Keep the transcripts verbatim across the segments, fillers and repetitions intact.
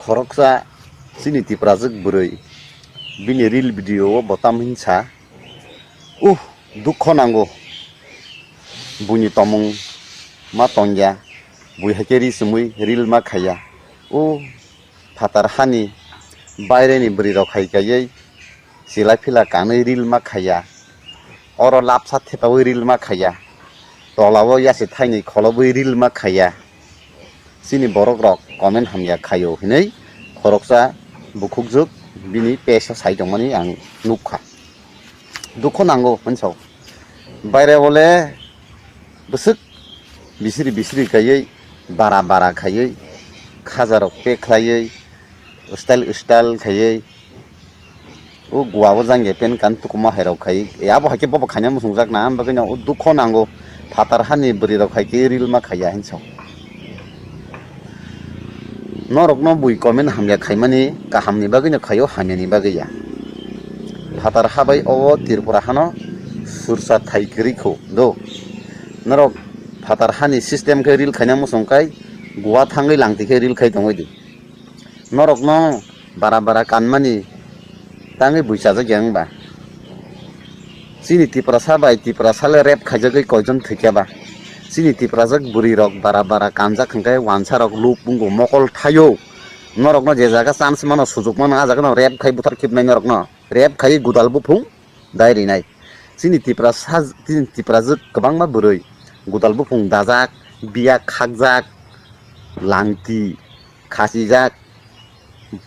Khoroksa chini Tiprajwk bwrwi bini reel video o bo tam hinsa, "Uh, dukho nango, buini tomung ma tongya, bui haikhe ri chumui reel ma khaiya. Uh, phatar hani baireni bwrwi rok hai kaiwi chila phila kanwi reel ma khaiya, oro lapsa thepawi reel ma khaiya, tolao yasi thaini kholobwi reel ma khaiya." Chini borok rok comment hamya khaio hinwi khoroksa bukhukjwk bini page o sai tongmani ang nukha. Dukho nango hinsa. Baire bole bwswk bisiri bisiri khaiwi, bara bara khaiwi, khajarok pek khlaiwi, style style khaiwi, o gua o jangya pen kan tukuma hai rok khai, e abo hai khe bobo khaina muchungjak na, ang bagwi no o dukho nango, phatar hani bwrwi rok hai khe reel ma khaiya hinsa. Norokno bui comment hamya khaimani kahamni bagwino khaio, hamyani bagwi ya. Phatar habai o Tripura hano sursa thai kwrwi kho do. Norok phatar hani system khe reel khaina muchung kai, gua thangwi langti khe reel khai tongwi di. Norokno bara bara kanmani tangwi bui chajak ya wngba? Chini Tiprasa bai Tiprasa le rape khaijagwi koijon thwikya ba? Chini Tiprajwk bwrwi rok bara bara kanjak hwnkhe wansa rok lub wngbo mokol thaio. Norokno je jaga chance mano, sujuk mano, ah jaga no rape khai buthar khibnai norokno. Rape khai gudal buphung dai rinai. Chini Tiprasa, chini Tiprajwk kwbangma bwrwi gudal buphung dajak, biya khakjak, langti khachijak,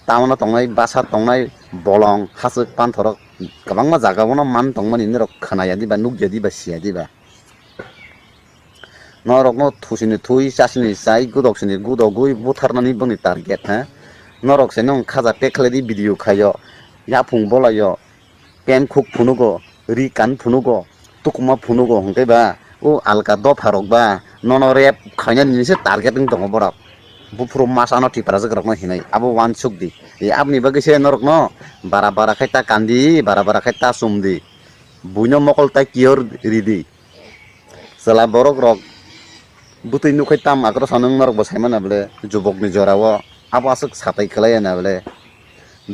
tamona tongnai, basa tongnai, bolong, hachwk, panthorok kwbangma jaga bono man tongmani norok khwnaya diba, nukya diba, siya diba? Norokno thusini thui, chasini chai, gudoksini gudogwi butharnani boni target, ha? Norok se nwng khaja pek khlai di, video khaio, yaphung bolaio, pen khuk phunugo, ri kan phunugo, tukuma phunugo, hwnkhe ba o alka dopha rok ba nono rape khainani se target wng tongo borok. Buphuru masa no Tiprajwk rokno hinwi abo uansuk di. E aboni bagwi se norokno bara bara khai ta kandi, bara bara khai ta chum di. Buino mokol ta kiyor ri di. Chwla borok rok bwtwi nukhai tam akrw sanwng norok bo saimana bwle, jubokni jorao abo aswk satai kwlaiya na bwle.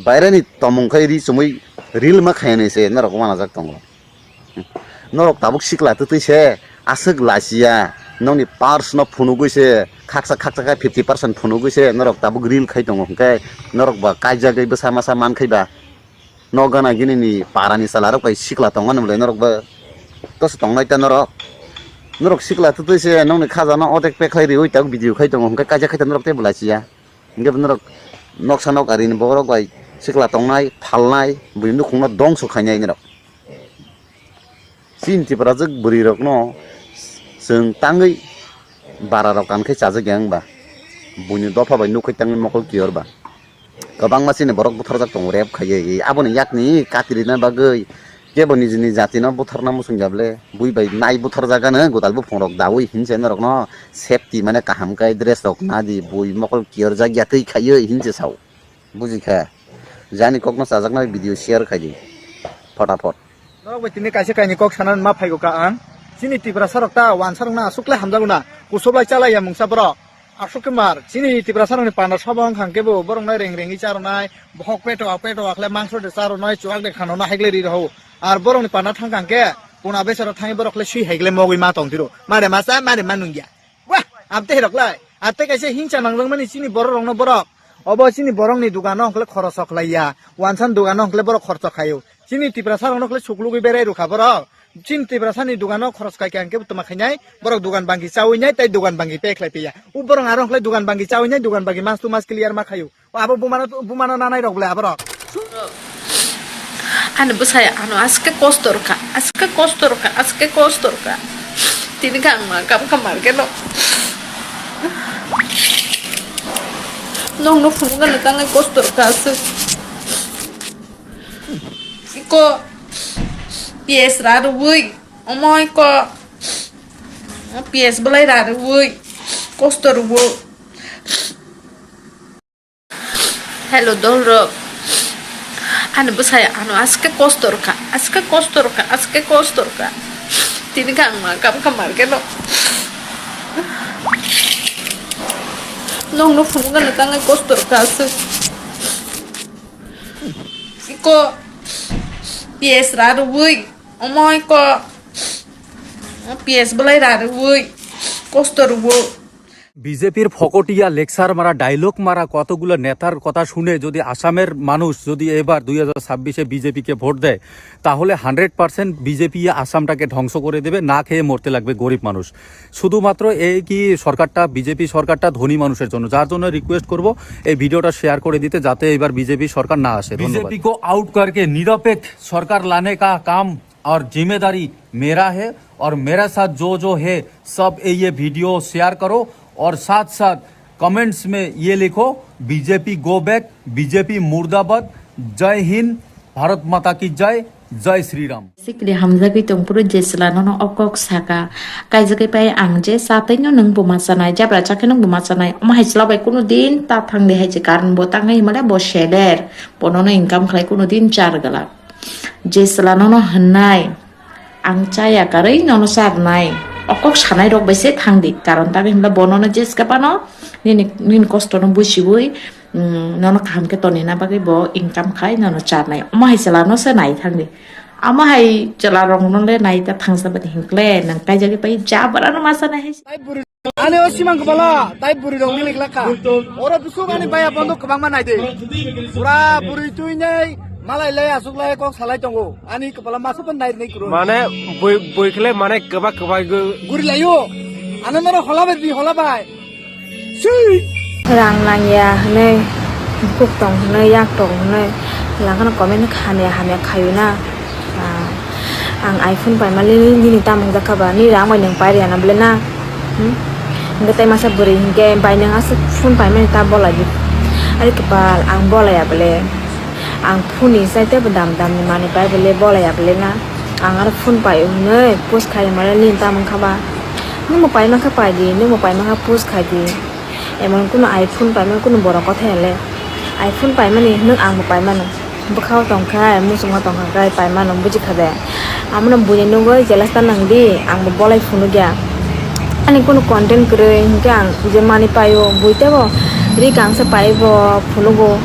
Baireni tomung khai ri chumui reel ma khaiya ni se norok uanajak tongo. Norok tabuk sikla twtwi se aswk lachiya, nokni pars no phunugwi se khaksa khaksa khe fifty percent phunugwi se norok tabuk reel khai tongo, hwnkhe norok ba kaijagwi bwsa masa man khai ba. Nok gana gini ni para ni chwla rok bai sikla tong mani bwle norok bo. Toso tong nai ta norok. Norok sikla twtwi se nokni khaja no odek pek khlai riwi tak video khai tongo, hwnkhe kaisa khai ta norok tei bwlai chiya. Hwnkhe norok noksa nok ari ni borok bai sikla tong nai, phal nai, buini nukhung no dongso khai nai norok. Chini Tiprajwk bwrwi rokno chwng tangwi bara rok kan khe chajak ya wngba? Buini dopha bai nukhai tangwi mokol kiyor ba? Kwbangma chini borok butharjak tongo rape khaiwi. Aboni yakni katirina bagwi kebo nijini jatino butharna muchung ya bwle? Bui bai nai butharjagano godal buphung rok dawi hinse norokno safety mane kaham khe dress rok nadi, bui mokol kiyorjak ya twi khaiwi hinse sao. Bujikha. Jani kokno chajaknai video share khai di. Photapot. Norok bai tini kaisa kaini kok sana ma phaigo ka ang. Chini Tiprasa rok ta wansa rok na aswk le hamjago na. Kusoblai chalai ya mungsa borok. Aswk khe mar. Chini Tiprasa rok ni panda sabo wng kha hwnkhe bo borok no reng rengwi cha rwnai. Bohok peto a peto a khle mangso de cha rwnai, chuak de khano na haigle ri rw. Ar borok ni panda thang kha hwnkhe puna besero thangwi borok le sui haigle mogwi ma tong tiro. Mare ma cha, mare ma nungya. Wah, abte hirok lai. Abte kaisa hingsa nanglangmani chini borok rokno borok. Obo chini borokni dugano hwnkhe khorosok laiya. Wansan dugano hwnkhe borok khorosok khaio. Chini Tiprasa rokno hwnkhe suklugwi berai rukha borok. Chini Tiprasani dugano khoros kai khe hwnkhe tuma khainai. Borok dugan bangki chawi nai tei dugan bangki pek lai piya. U borok aro hwnkhe dugan bangki chawi nai, dugan bangki mas tu mas clear ma khaio. O abo bumano, bumano nanai rok bole aborok. Ani bwsai ano aske kosto rwkha, aske kosto rwkha, aske kosto rwkha. Tini khe ang ma kam kha market o. Nokno phunukgano tangwi kosto rwkha aswk. Iko P S ra rwui, omo iko P S bwlai ra rwui, kosto rwui. Hello dolrok. Ani bwsai ano aske kosto rwkha, aske kosto rwkha, aske kosto rwkha. Tini khe ang ma kam kha market o. Nokno phunukgana tangwi kosto rwkha aswk. Iko P S ra rwui, omo iko P S bwlai ra rwui kosto rwo. বিজেপির ফকটিয়া লেকচার মারা, ডায়লগ মারা কতগুলো নেতার কথা শুনে যদি আসামের মানুষ যদি এবার দুই হাজার ছাব্বিশে বিজেপিকে ভোট দেয়, তাহলে হান্ড্রেড পার্সেন্ট বিজেপি আসামটাকে ধ্বংস করে দেবে, না খেয়ে মরতে লাগবে গরিব মানুষ। শুধুমাত্র এই কি সরকারটা, বিজেপি সরকারটা ধনী মানুষের জন্য, যার জন্য রিকোয়েস্ট করব এই ভিডিওটা শেয়ার করে দিতে, যাতে এবার বিজেপি সরকার না আসে। ধন্যবাদ। बीजेपी को आउट करके निरपेक्ष सरकार लाने का काम और जिम्मेदारी मेरा है, और मेरा साथ जो जो है सब ये वीडियो शेयर करो, और साथ साथ कमेंट्स में ये लिखो, बीजेपी गो बैक, बीजेपी मुर्दाबाद, जय हिंद, भारत माता की जय, जय श्री Ram. Sikli hamjagwi tong phuru je chwla nono o kok saka, kaijagwi pai ang je cha twi no nwng buma chanai, jabra chakhe nwng buma chanai, omo hai chwla bai kunu din ta thang de hai je karon bo tangwi himale bo seler, bo nono income khlai kunu din char gwlak. Je chwla nono hwnnai, ang chaya karwi nono charnai. O kok sanai rok bai se thang di. Karon tamo himla bo nono jeska phano nini, nini kosto no buchiwi, mm, nono kaham khe tonina bagwi bo income khai nono charnai. Omo hai chwla no se nai thang di. Omo hai chwla rok no le nai ta thangsa bani hinkle nang kaijagwi pai jabra no ma sanai hai. Ani o simang kobala, tai buri rok milik lakha. Oro bwswk ani baya bondo kwbangma naidi. Pura buri twi nei, malai lai aswk lai kok salai tongo. Ani kwpala masa pon nai rwnai kwrwi. Mane bui, bui khle mane kwbak kwbak gw. Guri laio. Ano noro hola bai, bi hola bai. Sui. Rang nangya hwnwi, bukhuk tong hwnwi, yak tong hwnwi, langkhano comment hamya hamya khayo na. Ah, ang iPhone paimali nini tamo wngjakha ba, ni rang bai nwng pairiyana bwle na? Hmm? Hwnkhe tei masa bwrwi hinkhe bai nwng aswk phone paimani ta bolai di. Ari kwpal ang bolaiya bwle. Ang phone ni sai teibo dam dam ni manwi pai bwle bolaiya bwle na? Ang aro phone pai hwnwi post khai male nini tamo wngkha ba? Nwngbo pai mankha pai di, nwngbo pai mankha post khai di. Emon kunu iPhone paimani kunu borok kotha ya le. iPhone paimani nwng angbo paimano. Bwkhao tongkha, muchungo tongkha khe paimano bujikha de. Amono buini nugwi jelas ta nangdi, angbo bolai phunukya. Ani kunu content kwrwi hinkhe ang je manwi paio, bui teibo ri kangsa paibo phunugo.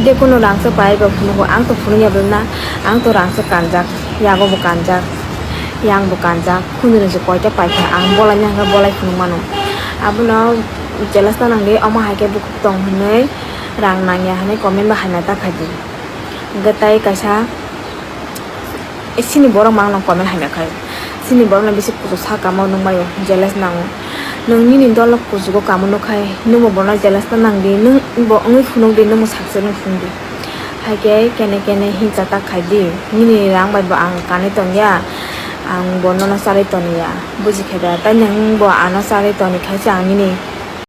Je kunu rangsa paibo phunugo, ang to phunukya bwrwna, ang to rangsa kanjak, yago bo kanjak, yang bo kanjak, khunjoni je koita paikha, ang bolai nangkha bolai phunukmano. Abono jelas ta nangdi, omo hai khe bukhuk tong hwnwi rang nangya hwnwi comment bo hamya ta khaidi. Hwnkhe tai kaisa, eh, chini borok mang nang comment hamya khai. Chini borok no bisi kuchuk sa kamo nukmaio, jealous nango. Nwng nini dol no kuchugo kamo nukkhai, nwngbo bono jealous ta nangdi, nwng bo wngwi phunukdi, nwngbo sakse wngwi phunukdi. Haikhe kene kene hinsa ta khaidi, nini rang bai bo ang kanwi tongya, ang bo nono charwi toniya, bujikhai da? Tai nwng bo ano charwi toni khai se ang nini